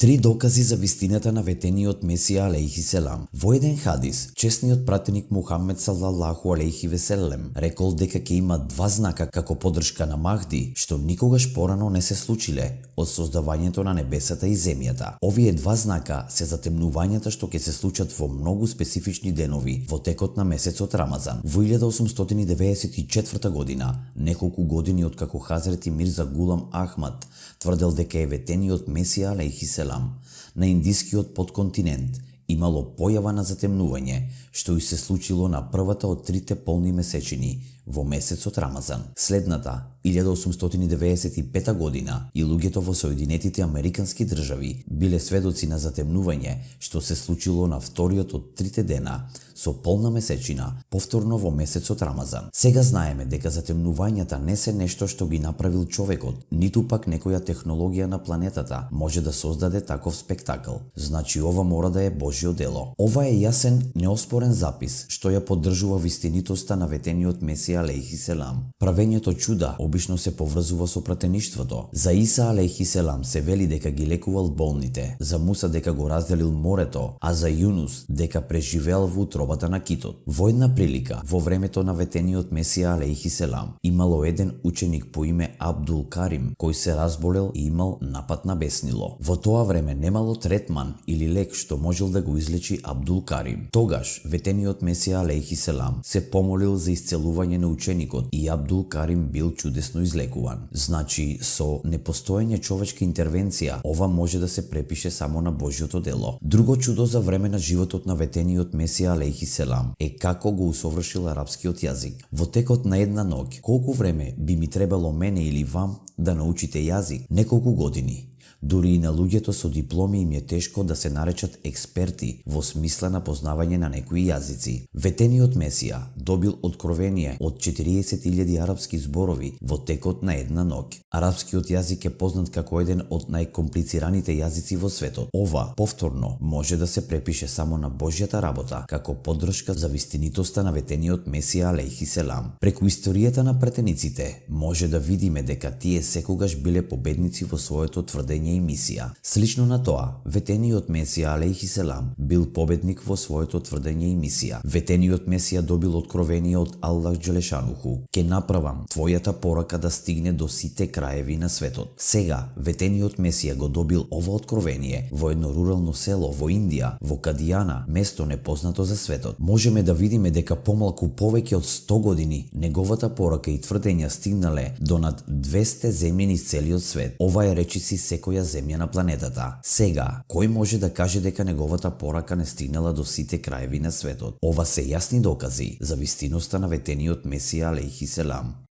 Три докази за вистината на ветениот Месија алейхи селам. Во еден хадис, чесниот пратеник Мухамед салалаху алейхи веселем рекол дека ќе има два знака како поддршка на Махди, што никогаш порано не се случиле од создавањето на небесата и земјата. Овие два знака се затемнувањата што ќе се случат во многу специфични денови во текот на месецот Рамазан. Во 1894 година, неколку години откако Хазрети Мирза Гулам Ахмад тврдел дека е ветениот Месија алейхи селам, на индискиот подконтинент имало појава на затемнување, што и се случило на првата од трите полни месечини во месецот Рамазан. Следната, 1895 година, и луѓето во Соединетите Американски држави биле сведоци на затемнување што се случило на вториот од трите дена со полна месечина, повторно во месецот Рамазан. Сега знаеме дека затемнувањата не се нешто што ги направил човекот, ниту пак некоја технологија на планетата може да создаде таков спектакл. Значи ова мора да е Божјо дело. Ова е јасен, неоспорен запис што ја поддржува вистинитоста на ветениот Месија алейхи селам. Правењето чуда обично се поврзува со пратеништвото. За Иса алейхи селам се вели дека ги лекувал болните, за Муса дека го разделил морето, а за Јунус дека преживеал во утробата на китот. Во една прилика, во времето на ветениот Месија алейхи селам, имало еден ученик по име Абдул Карим, кој се разболел и имал напад на беснило. Во тоа време немало третман или лек што можел да го излечи Абдул Карим. Тогаш ветениот Месија алейхи селам се помолил за исцелување на ученикот и Абдул Карим бил чудесно излекуван. Значи, со непостоење човечка интервенција, ова може да се препише само на Божјото дело. Друго чудо за време на животот на ветениот Месија алейхи селам е како го усовршил арапскиот јазик. Во текот на една ноќ, колку време би ми требало мене или вам да научите јазик? Неколку години. Дури и на луѓето со дипломи им е тешко да се наречат експерти во смисла на познавање на некои јазици. Ветениот Месија добил откровение од 40.000 арапски зборови во текот на една ноќ. Арапскиот јазик е познат како еден од најкомплицираните јазици во светот. Ова, повторно, може да се препише само на Божјата работа, како поддршка за вистинитоста на ветениот Месија алейхи селам. Преку историјата на претениците може да видиме дека тие секогаш биле победници во своето тврдење и мисија. Слично на тоа, ветениот Месија алейхи селам бил победник во своето тврдење и мисија. Ветениот Месија добил откровение од Аллах Джелешануху: "Ке направам твојата порака да стигне до сите краеви на светот." Сега, ветениот Месија го добил ова откровение во едно рурално село во Индија, во Кадијана, место непознато за светот. Можеме да видиме дека помалку повеќе од 100 години неговата порака и тврдења стигнале до над 200 земји низ целиот свет. Ова е речиси секоја земја на планетата. Сега, кој може да каже дека неговата порака не стигнала до сите краеви на светот? Ова се јасни докази за вистиноста на ветениот Месија алейхи селам.